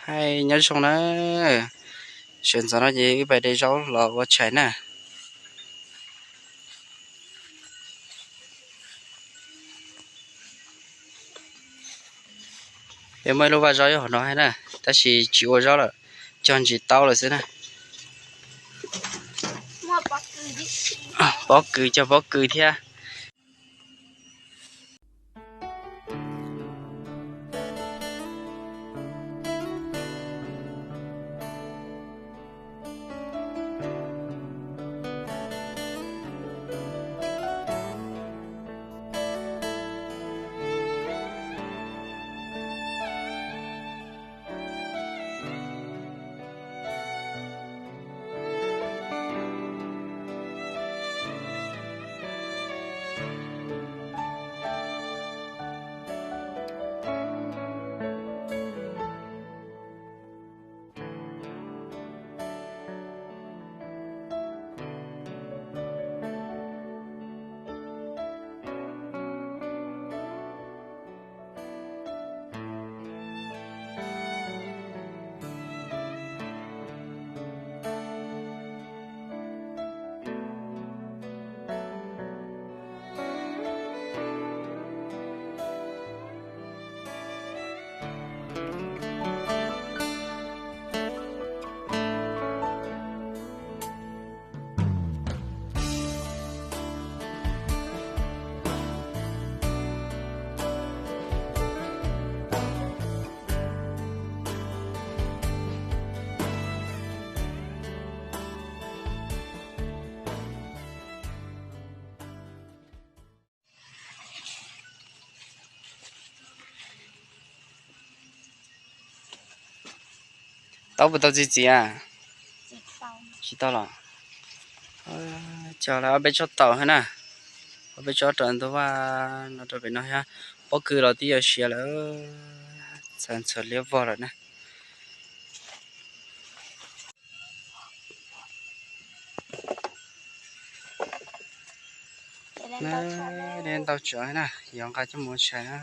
Hais nyob zoo na, sawv ntxov no ces wb pais de zaub los ua tshais na. Peb muaj ib lub vaj zaub nyob hauv no thiab na, tab sis tsis ua zaub lawm, cog ntsis taub lawm xwb na. Pob kws, cog pob kws thiab. Taub puas tau txiv txiv a? Tsis tau los? Cog lawm ob peb tsob taum thiab na. Ob peb tsob rau ntug vaj no rau pem no thiab. Pob kws los twb yuav siav lawm, txhas ntxhuav liab vog lawm na. Dej ntau tsawv na, yuav nqa coj mus tshais na.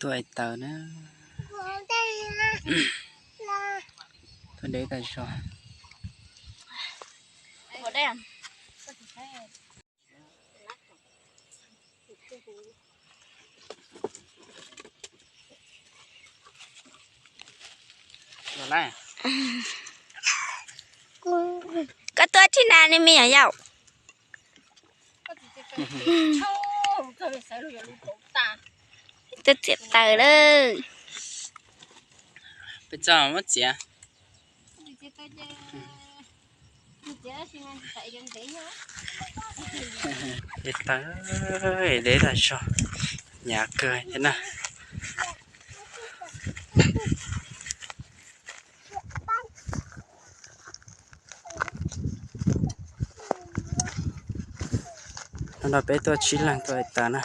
Tuaj ais taws na. Tuaj deb tas zog. Koj tuaj tsis na ne me nyuam yaus. Tuaj txiav taws lawm. Peb txog muab txiav. Txiav taws, deb tas zog, hnyav kawg thiab na. Hnub no peb tuaj tsib leeg tuaj ais taws na.